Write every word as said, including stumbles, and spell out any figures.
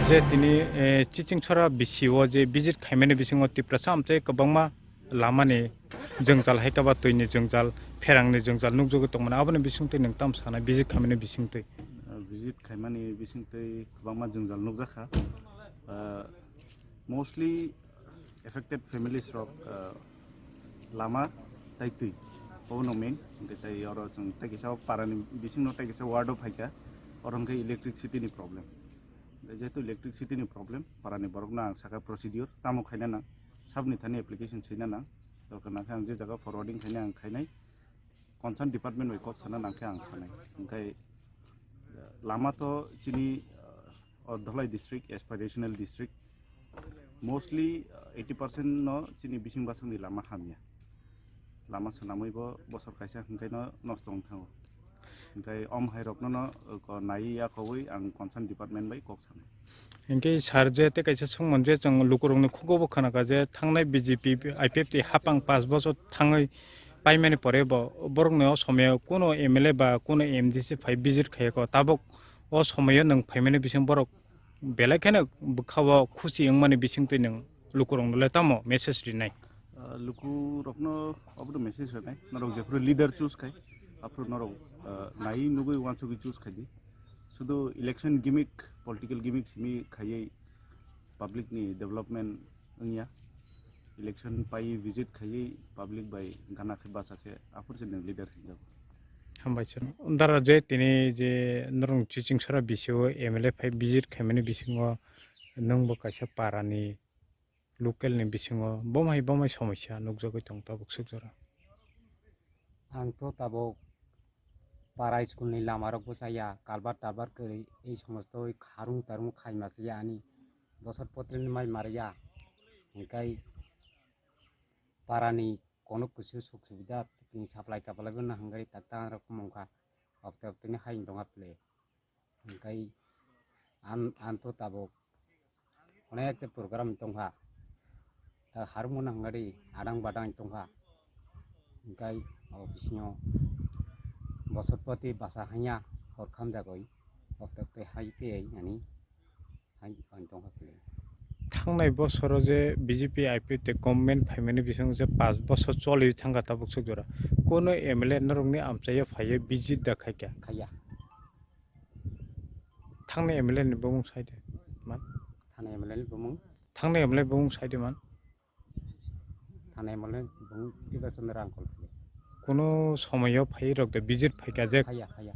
Je tini, eh, Chiching Sora bisi o je visit khaimani bisingo Tiprasa amchai kwbangma lamani jwngjal, hai khe ba twini jwngjal, pherangni jwngjal nukjagwi tongmani, aboni bisingtwi nwng tamo sanai visit khaimani bisingtwi? Uh, visit khaimani bisingtwi kwbangma jwngjal nukjakha. Uh, mostly affected families rok, uh, lama tai twi, obono main. Hwnkhe tai oro chwng tai kisa parani bisingno tai kisa ward o phaikha, oro hwnkhe electricity ni problem. Jehetu electricity ni problem, parani borokno ang sakha procedure tamo khaina nang, sabni thani application sina nang, dorkar nangkhe ang je jaga forwarding khaina ang khainai, concern department bai kok sana nangkhe ang sanai. Hwnkhe, uh, lama to chini, uh, o Dholai district, aspirational district, mostly, uh, eighty percent no chini bising basongni lama hamya. Lama swnamwi bo bosor kaisa hwnkhe no nosto wng thango. Hwnkhe om hai rokno no, uh, ko nai ya khobwi ang concern department bai kok sanai. Hwnkhe sir, je tei kaisa sungmung je chwng lukurokni khugo bo khwnakha je thangnai B J P I P F T hapang panch bochor thangwi paimani pore bo borokni o somoyo kuno M L A ba kuno M D C phai visit khaiyakho, tabuk o somoyo nwng phaimani bising borok belai kheno bwkha-o khusi wngmani bisingtwi nwng lukurokno le tamo message rinai? Ah, lukurokno obono message rinai, norok jephuru leader choose khai, aphuru norok, ah, nai nugwi uansugwi choose khai di. Sudu election gimmick, political gimmick simi khaiwi public ni development wngya. Election pai visit khaiwi public bai gana khe bacha khe aphuru se nwng leader hinjago. Hambai sir. Dara je tini je norok Chiching Sora bisi o M L A phai visit khaimani bisingo nwng bo kaisa para ni local ni bisingo bomai bomai somosya nukjagwi tong tabuk swk jora. Ang to tabuk para school ni lama rok bwchaya, kalbar talbar kwrwi, ei somosto kharung tarung khaima se ani bosor potri ni mai mariya, hwnkhe para ni kono kusu suk subida tini supply taplai bo nahangari tak ta rok mungkha, okte okte ni hai wng tongha ple. Hwnkhe an, an to tabuk onek je program tongkha. Ta harmon hwnkhe adang badang tongkha. Hwnkhe o bisingo bosor poti basa hanya hor khamjagwi, okte okte hai tei ani hai ani tongkha ple. Thangnai bosoro je B J P I P F T government phaimani bising je panch bosor choli thangkha tabuk swk jora. Kono M L A norokni amchaio phaiwi visit da khaikha? Khaiya. Thangnai M L A ni bumung saide man. Thangnai M L A ni bumung? Thangnai M L A bumung saide man. Thangnai M L A ni bumung Tiprasa Chandra Rangkhol. Kono somoyo phai rok de visit phaikha je? Phaiya, phaiya.